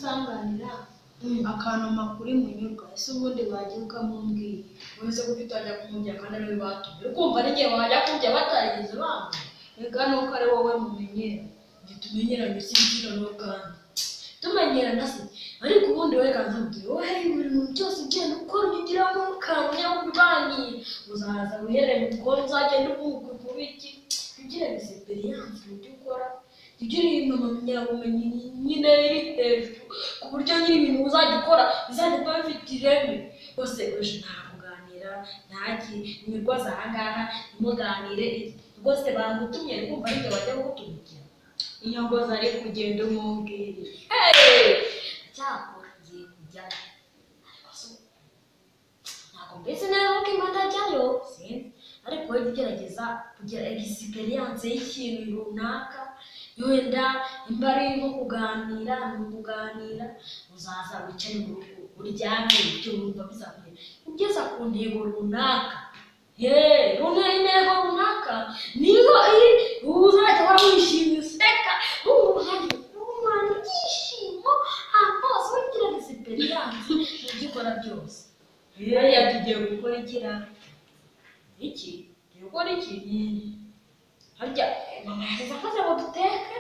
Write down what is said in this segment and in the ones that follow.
Kunsanganira akanuma kuri Munyurwa, ese ubundi wagiye ukamumbwira? Uretse ko utajya kumubwira kandi ariwe batumye, ukumva n'igihe wajya kumubwira batarigeze bambwira. Rega nuko ari wowe mumenyera. Njye tumenyeranye si ibiki noneho kandi tumenyerana se? Ariko ubundi wowe kanza mubwire, wowe ibintu byose ugenda ukora ubigiramo ukamenya urwanira, uzaza wiherere mu gikoni, uzagenda uvuga ku biki, ugira experience mu byo ukora, ugira impamyabumenyi nyine iri hejuru, ku buryo nyine ibintu uzajya ukora bizajya kuba bifite ireme. Rwose uje nta kuganira ntaki Munyurwa aha ngaha ntimuganire rwose, bagutumye kumva ari ibyo bajya kugutumikira. Inyongoza ari kugenda umumbwire. Cyakora ngiye kujyayo, ariko se ntabwo mbese neza ko imana ajyayo sinzi, ariko wowe jya ugerageza kugira experience y'ikintu runaka, wenda nimba ari nko kuganira ni ukuganira, uzaza wicare mu rugo uryame, ibyo wumva bizakugera ugeza ku ntego runaka. Yeee, intego runaka niyo iri uzajya uhora wishimye useka, uzajya umwana ibyishimo ahantu hose, ugira experience mu byo ukora byose. Hariya tugiye gukora ikira. Iki tugiye gukora iki? Harya mama yasize akoze ngo duteke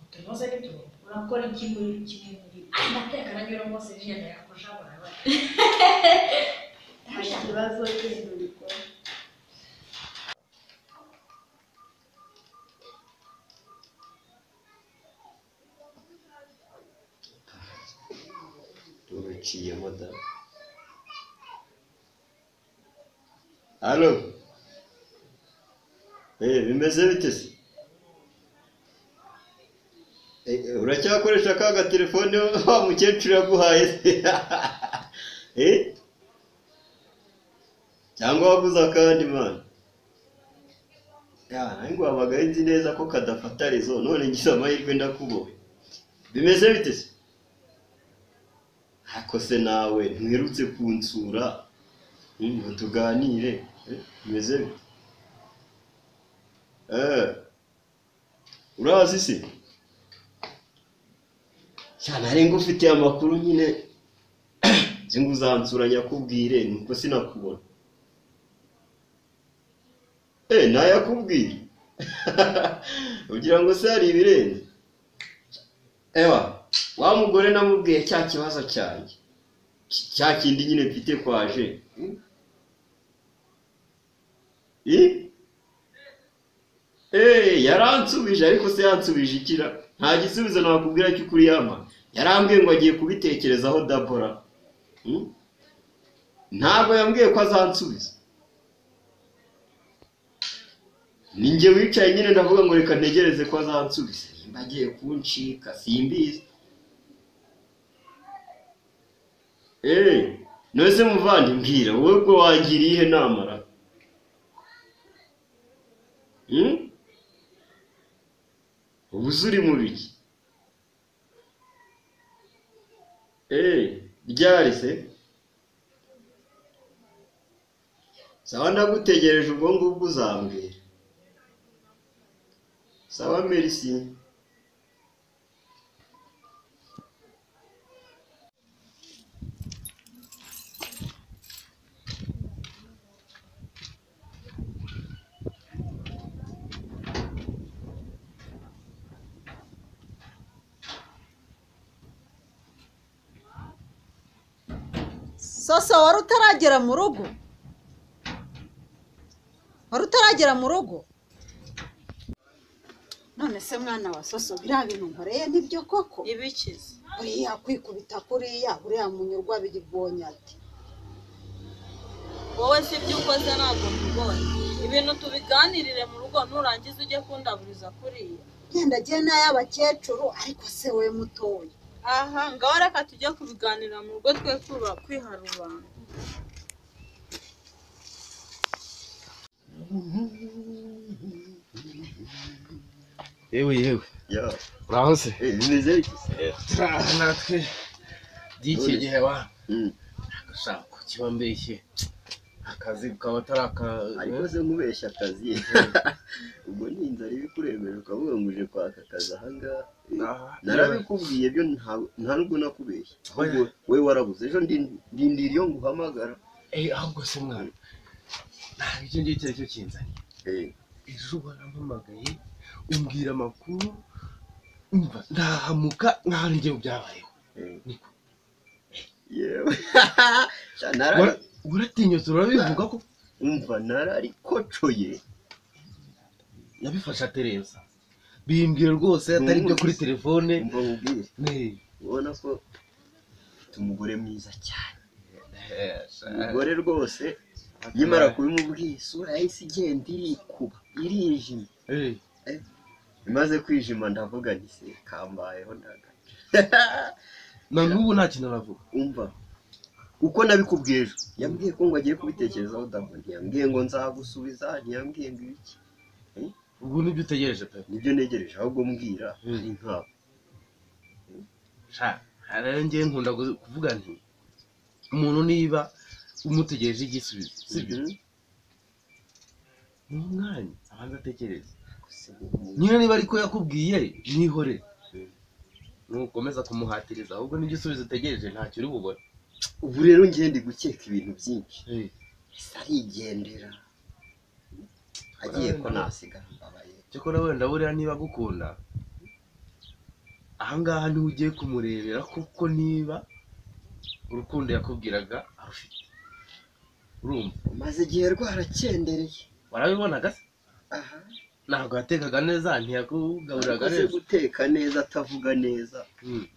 utunoze n'utuntu. Urakora iki muri kimwe muri Ay, ndateka nanjye rwose ngenda yakujabura. Nta kibazo, genda ubikore. Turuciyemo da. Alo. Bimeze bite se? Uracyakoresha ka gatelefone wa mukecuru yaguhaye se? Eh? Cyangwa waguze akandi man? Ya, nanjye nguhamagaye nzi neza ko kadafata rezo, none ngize amahirwe ndakubonye. Bimeze bite se? Ariko se nawe ntuherutse kunsura ngo tuganire, bimeze bite? Urazi se? Cyane nari ngufitiye amakuru nyine, nzi ngo uzansura nyakubwire, nuko sinakubona. Nayakubwira. Ugira ngo se hari ibirenze? Ewa, wa mugore namubwiye cya kibazo cyanjye, cya kindi nyine mfite kwaje. Yaransubije, ariko se yansubije ikira? Nta gisubizo nakubwira cy'ukuri yampa. Yarambwiye ngo agiye kubitekerezaho dabora. Ntabwo yambwiye ko azansubiza. Ni njye wicaye nyine ndavuga ngo reka ntegereze ko azansubiza. Nimba agiye kuncika simbizi. None se muvandi mbwira, wowe ubwo wangiriye iyihe nama ra? Ubu se uri mu biki? Ryari se? Sawa, ndagutegereje ubwo ngubwo uzambwira. Sawa, merci. Soso, wari utaragera mu rugo? Wari utaragera mu rugo? None se mwana wa Soso, biriya bintu nkoreye nibyo koko? Ibikize. Buriya kwikubita kuriya, buriya Munyurwa bibonye ati. Wowe si ibyo ukoze ntabwo mbibonye. Ibintu tubiganirire mu rugo, nurangiza ujye kundaburiza kuriya. Genda agiye n'ay'abakecuru, ariko se we mutoya. Aha ngaho reka tujye kubiganira mu rugo, twe kuba kwiha rubanda. Yewe yewe. Ya. Uraho se? Bimeze bite se? Turaho natwe by'iki gihe wa. Gusa kuki wambeshye? Akazi kaba atari aka. Ariko se nkubeshya akazi, ubwo ni inzara ibikuremera ukavuga ngo uje kwaka akazi ahangaha. Narabikubwiye byo, nta nubwo nakubeshya, ahubwo we warabuze. Ejo ndindira iyo nguhamagara. Ahubwo se mwana, ntabwo icyo ngicyo aricyo kinzanye. Ejo warampamagaye umbwira amakuru, umva ndahamuka nkaho ari njyewe byabayeho. Niko. Yewe, Uratinyutse urabivuga ko umva nararikocoye. Yabifashe atereza bimbwira rwose atari ibyo kuri telefone. Umva nkubwire, ubona ko mfite umugore mwiza cyane, umugore rwose nyamara kubimubwiye isura yahise igenda irikuba irijima. Imaze kwijima ndavuga nti se kambayeho ndagaca. Na n'ubu nta kintu aravuga. Umva uko nabikubwiye ejo, yambwiye ko ngo agiye kubitekerezaho dabo, ntiyambwiye ngo nzagusubiza, ntiyambwiye ngo ibiki. Ubwo nibyo utegereje pe? Nibyo ntegereje, ahubwo mbwira ari nkabo. Rero ngewe nkunda kuvuga nti umuntu niba umutegereje igisubizo, sibyo, ni umwanya abanza atekereza nyine, niba ariko yakubwiye mwihore, nukomeza kumuhatiriza ahubwo n'igisubizo utegereje ntacyo uri bubone. Ubu rero ngende gukeka ibintu byinshi, ese arigendera agiye ko nasigara mbabaye. Cyakora wenda buriya niba agukunda ahangaha niho ugiye kumurebera, kuko niba urukundo yakubwiraga arufite, urumva umaze igihe rwarakendereye. Warabibonaga se? Ntabwo yatekaga neza, ntiyakugaburiraga neza. Guteka neza atavuga neza,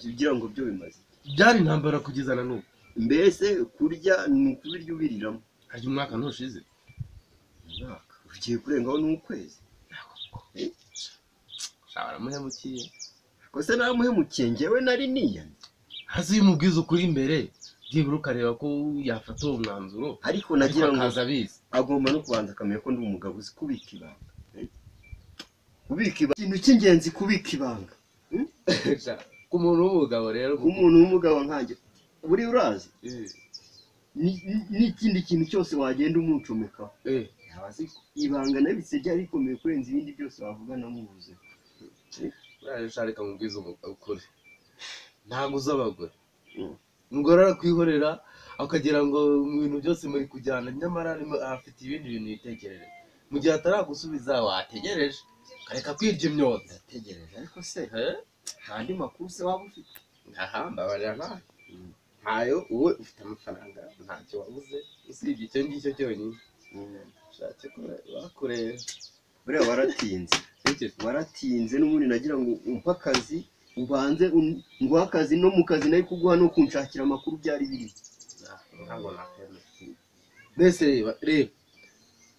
kugira ngo byo bimaze byari intambara kugeza na n'ubu. Mbese kurya ni ukubirya ubiriramo. Harya umwaka ntushize? Umwaka ugiye kurengaho n'ukwezi. Waramuhemukiye. Kose naramuhemukiye, njyewe nari niyanze. Hasi iyo umubwiza ukuri imbere byibura ukareba ko yafata uwo mwanzuro. Ariko nagira ngo agomba no kubanza akamenya ko ndi umugabo uzi kubika ibanga. Kubika ibanga, ikintu cy'ingenzi, kubika ibanga. Ku muntu w'umugabo rero, ku muntu w'umugabo nkanjye buri urazi n'ikindi kintu cyose wagenda umucomekaho, ibanga nabitse ryari rikomeye kurenza ibindi byose wavuga namubuze. Reka mubwize ukuri, ntabwo uzi abagore. Umugore arakwihorera akagira ngo mu bintu byose muri kujyana, nyamara afite ibindi bintu yitekerereza. Mu gihe ataragusubiza wategereje ukareka kwirya imyotsi. Ndategereje, ariko se nta andi makuru se waba ufite? Aha mbabarira, ntayo ntayo. Wowe ufite amafaranga ntacyo wabuze usibye icyo ngicyo cyonyine. Ushake bakureba. Buriya waratinze, waratinze n'ubundi nagira ngo umpe akazi, ubanze nguhe akazi, no mu kazi nari kuguha no kunshakira amakuru byari biri. Ntabwo nakwemera. Mbese reba reba,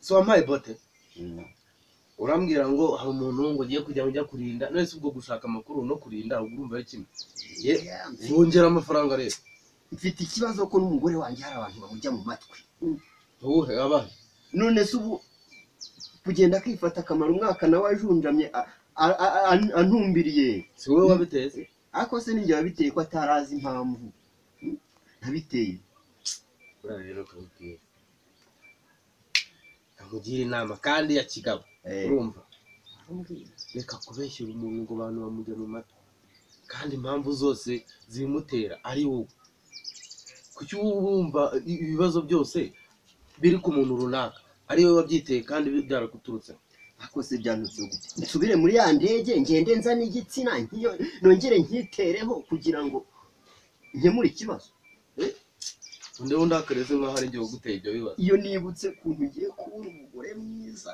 si wampaye bote urambwira ngo hari umuntu ngo ugiye kujya ujya kurinda, none se ubwo gushaka amakuru no kurinda ubwo urumva ari kimwe? Wongera amafaranga rero. Mfite ikibazo ko n'umugore wanjye hari abantu bamujya mu matwi. Uwuhe abahe? None se ubu kugenda akifata akamara umwaka nawe ajunjamye antumbiriye. Si wowe wabiteye? Ariko se ninjye wabiteye ko atarazi impamvu nabiteye? Buriya rero ukabibwira, amugira inama kandi ya kigabo. Urumva, reka kubeshyira umuntu ngo abantu bamujya mu matwi, kandi impamvu zose zibimutera ari wowe. Kuki wumva ibibazo byose biri ku muntu runaka ari wowe wabyiteye kandi byaraguturutse? Ariko se byandutse gute? Nsubire muri ya ndege ngende nzane igitsina nongere nkitereho kugira ngo nkemure ikibazo. Undi wundi akareze nkaho ari njye waguteye ibyo bibazo. Iyo nibutse ukuntu ugiye kubura umugore mwiza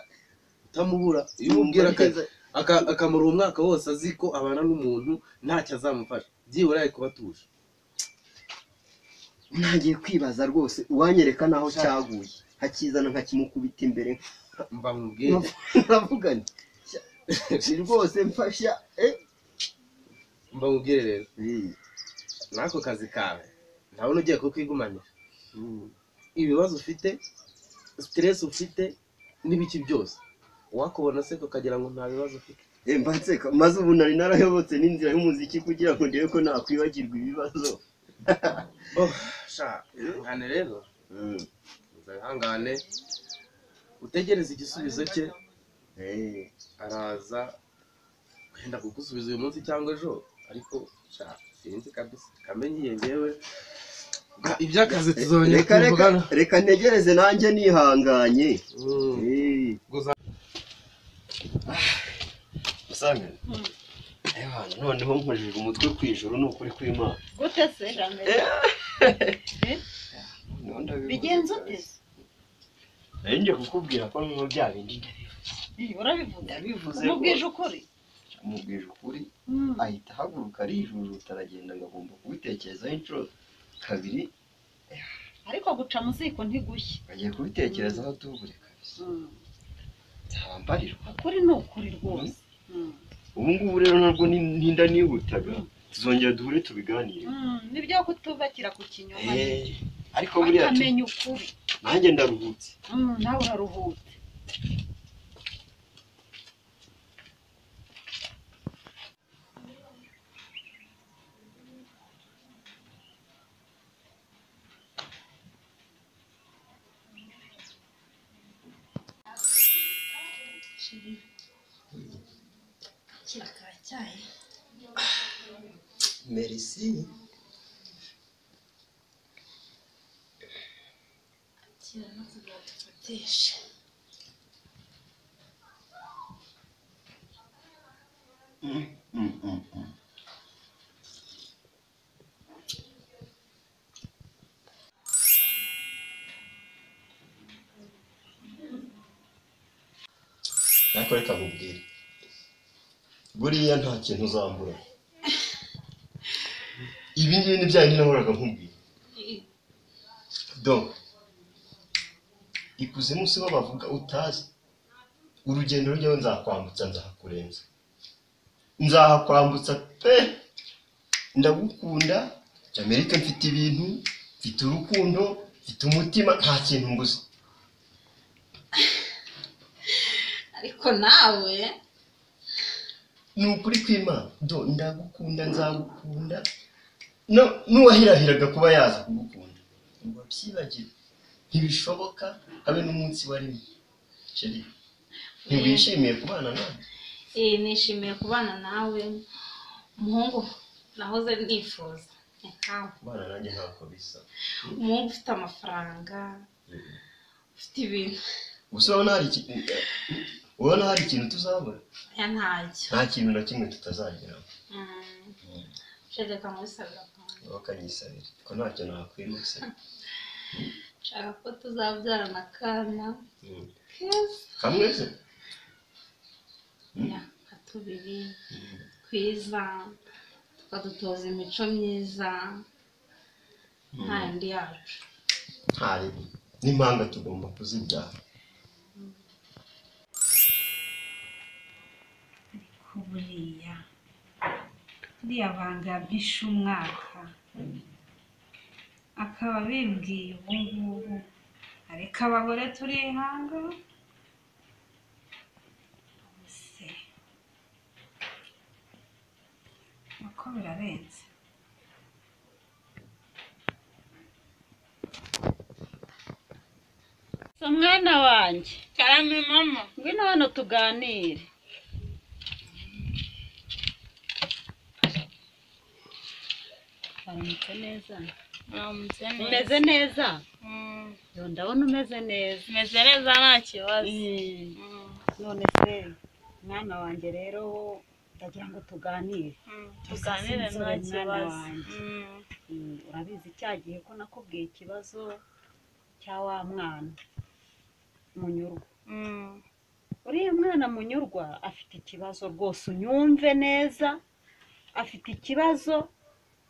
utamubura, iyo umubwira akamara uwo mwaka wose azi ko abana n'umuntu ntacyo azamufasha, byibura ari kuba atuje. Ntagiye kwibaza rwose, uwanyereka naho cyaguye hakizana nkakimukubita imbere. Mba nkubwire, nkavuga nti rwose mfasha. Mba nkubwire rero, n'ako kazi kawe ndabona ugiye kukwigumanira. Ibibazo ufite, stress ufite n'ibiki byose, wakubona se ukagira ngo nta bibazo ufite. Mba nseka maze ubu nari narayobotse n'inzira y'umuziki kugira ngo ndebe ko nakwibagirwa ibibazo. Sha ngane rero Komeza wihangane utegereze igisubizo cye. Araza wenda kugusubiza uyu munsi cyangwa ejo, ariko sha sinzi kabisa kamenyiye ngewe iby'akazi tuzongera Reka reka tubivugana. reka ntegereze nanjye nihanganye. Usanga noneho nkojejwe umutwe ku ijuru ni ukuri kw'Imana. Gute se Jamel? Bigenze ute? Nari ngiye kukubwira ko noneho bya bindi ndabivuze. Urabivuze? Ndabivuze. Umubwije ukuri? Mubwije ukuri, ahita ahaguruka arijujuta aragenda, ngo agomba kubitekerezaho inshuro kabiri. Ariko guca mu ziko ntigushye. Agiye kubitekerezaho tubure kabisa. Nzabambarirwa. Ukuri ni ukuri rwose. Ubu ngubu rero ntabwo ntinda nihutaga, tuzongera duhure tubiganire. Nibyo kutubakira ku kinyoma. Ariko buriya akamenya ukuri. Nanjye ndaruhutse. Nawe uraruhutse. Kiracyaye. Merci. Kira no kugira dufateshe. Ariko reka nkubwire, buriya nta kintu uzambura. Ibi ngibi ni bya bindi nahoraga nkubwira. Donc ikuzimu si bo bavuga utazi. Urugendo rujyaho nzakwambutsa, nzahakurenza, nzahakwambutsa pe. Ndagukunda Amerika, mfite ibintu, mfite urukundo, mfite umutima, nta kintu mbuze. Ariko nawe ni ukuri kw'Imana, do ndagukunda, nzagukunda. No n'uwahirahiraga kuba yaza kugukunda ngo abyibagire ntibishoboka, habe n'umunsi warimo. Chérie, ntiwishimiye kubana nawe? Nishimiye kubana nawe umuhungu nahoze nifuza nkawe. Kubana nanjye ntako bisa. Umuhungu ufite amafaranga, ufite ibintu. Gusa ubona hari ikintu tuzabura? Ntacyo. Nta kintu na kimwe tutazageraho. Reka nkwisabira akantu. Bakanyisabira ko ntacyo nakwimutse. Nshaka ko tuzabyarana akana keza. Kamwe se? Nka tubiri twiza, tukadutoza imico myiza nta yindi yacu. Ntari n'impanga tugomba kuzibyara. Ariko buriya uriya banga mpishe umwaka akaba abimbwiye ubu ngubu, ariko abagore turihanga se uko birarenze. Mwana wanjye Karame mama, ngwino hano tuganire. Waramutse neza? Umeze neza? Ndabona umeze neza. Umeze neza nta kibazo. None se mwana wanjye rero ndagira ngo tuganire. Tuganire nta kibazo. Urabizi cya gihe ko nakubwiye ikibazo cya wa mwana Munyurwa. Uriya mwana Munyurwa afite ikibazo rwose, unyumve neza, afite ikibazo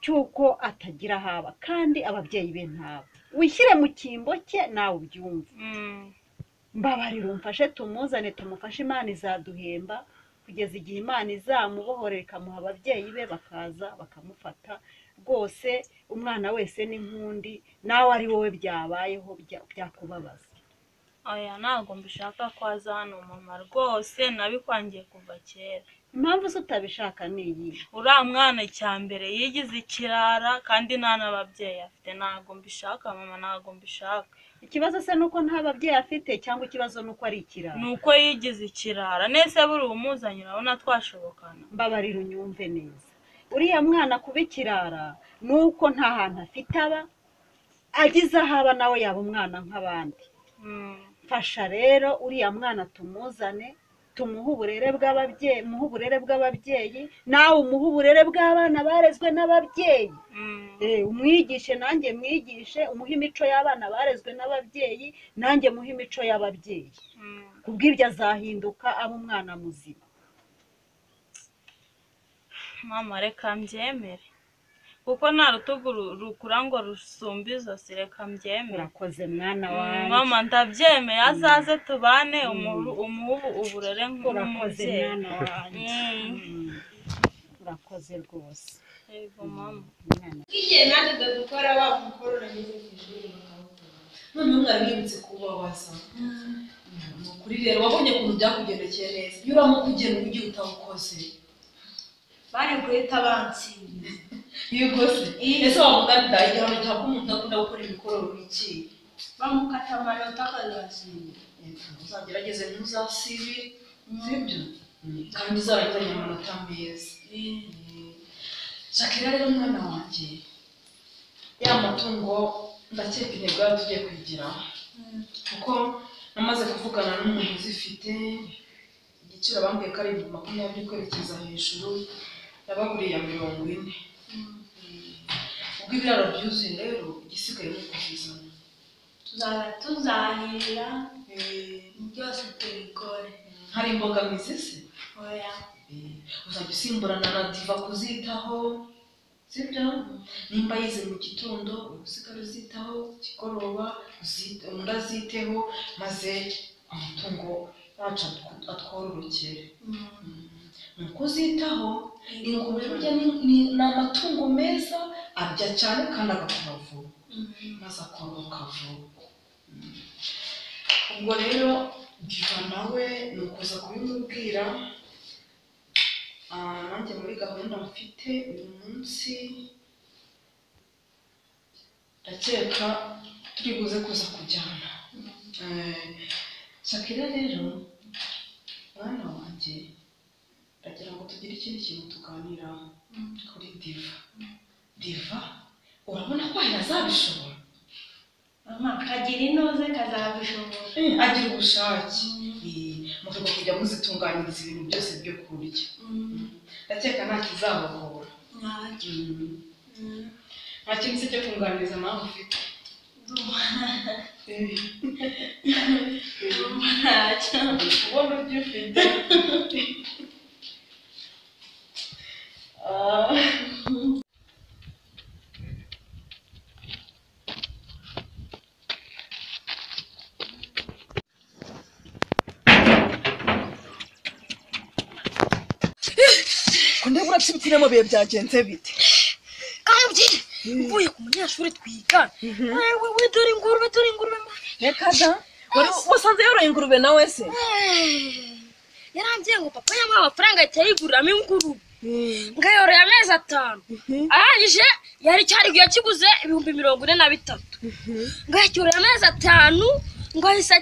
cy'uko atagira haba kandi ababyeyi be ntabo. Wishyire mu cyimbo cye nawe ubyumve. Mbabarira umfashe tumuzane tumufashe, Imana izaduhemba kugeza igihe Imana izamubohorera ikamuha ababyeyi be bakaza bakamufata. Rwose umwana wese ni nkundi, nawe ari wowe byabayeho byakubabaza. Oya ntabwo mbishaka ko aza hano mama, rwose nabikwangiye kuva kera. Impamvu se utabishaka ni iyi? Uriya mwana icya mbere yigize ikirara kandi nta n'ababyeyi afite. Ntabwo mbishaka mama, ntabwo mbishaka. Ikibazo se nuko nta babyeyi afite cyangwa ikibazo nuko ari ikirara? Nuko yigize ikirara. Nese buri umuzanye urabona twashobokana? Mbabarira unyumve neza. Uriya mwana kuba ikirara nuko nta hantu afite aba, agize aho aba nawe yaba umwana nk'abandi. Fasha rero uriya mwana tumuzane, tumuhe uburere bw'ababyeyi, muhe uburere bw'ababyeyi, nawe umuhe uburere bw'abana barezwe n'ababyeyi. Umwigishe nanjye mwigishe, umuhe imico y'abana barezwe n'ababyeyi, nanjye muhe imico y'ababyeyi. Kubw'ibyo azahinduka aba umwana muzima. Mama reka mbyemere, kuko nta rutugu rukura ngo rusumbe izosi. Reka mbyemere. Urakoze mwana wanjye. Mama ndabyemeye, azaze tubane, umuhe uburere Urakoze nk'umubyeyi. mwana wanjye. Urakoze rwose. Yego mama. Igihe nanjye gukora wa mukoro nageze ku ishuri bakawukora. Noneho mwari mwibutse kubabaza. Ni ukuri rero wabonye ukuntu byakugendekeye neza. Iyo uramuka ugenda ugiye utawukoze. Bari guhita bansinda. Yego se. Ese wa mugani da igihano gihabwa umuntu udakunda gukora imikoro ni iki? Bamukata amanota akazasinda. Uzagerageze ntuzasibire, sibyo? Kandi uzarangizanye amanota meza. Shakira rero mwana wanjye, ya matungo ndakeka intego yayo tugiye kuyigeraho, kuko namaze kuvugana n'umuntu uzifite, igiciro bambwiye ko ari 20,000 kwerekeza hejuru, yabaguriye ya 40. Ubwo ibiraro byuzuye rero igisigaye ni ukuzizana. Tuzaba tuzahirira byose tubikore. Hari imbogamizi se? Oya. Uzajya usimburana na Diva kuzitaho, sibyo? Nimba yize mu gitondo usigare uzitaho, kigoroba undi aziteho, maze amatungo yacu atwororokere. Ni ukuzitaho. Ingurube burya ni amatungo meza, arya cyane kandi agakura vuba, maze akororoka vuba. Ubwo rero Diva nawe ni ukuza kubimubwira. Nanjye muri gahunda mfite uyu munsi ndakeka turi buze kuza kujyana. Shakira rero mwana wanjye, ndagira ngo tugire ikindi kintu tuganiraho kuri Diva. Diva urabona ko ahera azabishobora? Mama kagira inoze kazabishobora. Agira ubushake. Mugomba kujya muzitunganyiriza ibintu byose byo kurya. Ndakeka nta kizabagora. Nta kintu se cyo kunganiriza nawe ufite? Ntacyo. Ubona ugifite. Ndabura uratsibitira mu bihe byagenze bite? Kamubyi mvuye ku munyeshuri twigana. Wewe dore ingurube, dore ingurube. Reka da. Wasanze yoroye ingurube nawe se? Yarambwiye ngo papa yamuha amafaranga ahita yiguriramo ingurube. Ngo yoroye amezi 5. Arangije yari cyari yakiguze 43,000. Ngo yacyoroye amezi 5. Ngo ahise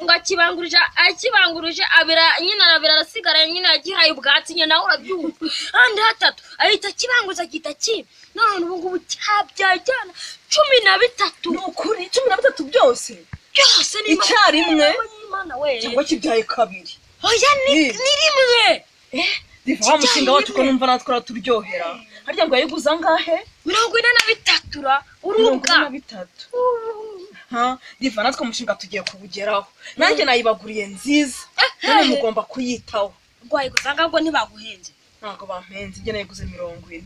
ngo akibangurije abira nyina arabira arasigara nyina yagihaye ubwatsi nyina nawe urabyumva. Andi hatatu ahita akibanguza akita ki none ubu ngubu cyabyaye cyana 13. Ni ukuri 13 byose? Byose ni icyarimwe cyangwa kibyaye kabiri? Oya ni rimwe. Diva wa mushinga wacu ko numva natwe uraturyohera. Harya ngo yayiguze angahe? 43 ra urubwa. 43. Ha, Diva natwe umushinga tugiye kuwugeraho. Nanjye nayibaguriye nziza. None mugomba kuyitaho. Rwayiguze angahe ubwo ntibaguhenze? Ntabwo bampenze, njye nayiguze 40.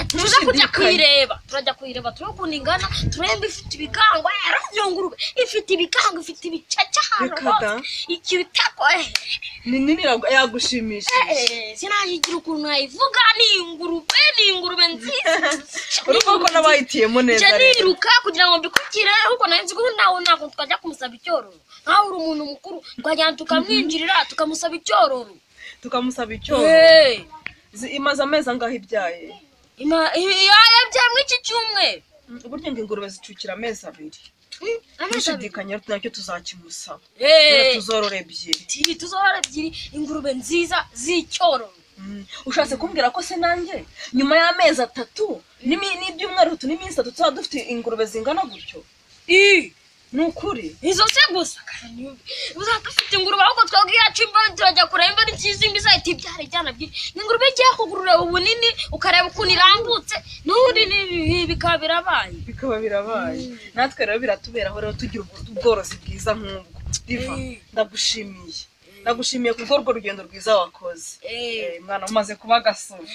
Tuza kujya kuyireba, turajya kuyireba turabona ingana, turemba ifite ibigango, iyo ngurube ifite ibigango, ifite ibicaca ahantu hose, ikibitako. Ni nini yagushimishije. Sinayigira ukuntu nayivuga, ni ingurube, ni ingurube nziza. Urumva ko n'abayitiyemo neza rero. Njye niruka kugira ngo mbikukire, ahubwo nari nzi ko nawe ntabwo twajya kumusaba icyororo. Nkawe uri umuntu mukuru, twajyana tukamwinjirira tukamusaba icyororo. Tukamusaba icyororo. Imaze amezi angahe ibyaye? Yabyaye muri iki cyumweru. Burya ngo ingurube zicukira amezi 2. Amezi 2. Dushidikanya nacyo tuzakimusaba. Tuzorora 2. Tuzorora 2 ingurube nziza z'icyororo. Ushatse kumbwira ko se nanjye nyuma y'amezi 3 n'ibyumweru 3 n'iminsi 3 tuzaba dufite ingurube zingana gutyo? Ni ukuri. Izo se gusa uzaba dufite ingurube, ahubwo twebwe iyacu imva turajya kureba imva n'ikizi imbi izahita ibyara ibyana byinshi. Ingurube igiye kugurura ubunini ukareba ukuntu irambutse n'ubundi bikaba birabaye. Bikaba birabaye. Natwe rero biratuberaho rero tugira ubworozi bwiza nk'ubwo. Diva, ndagushimiye. Ndagushimiye kubwo urwo rugendo rwiza wakoze. Mwana umaze kuba agasore.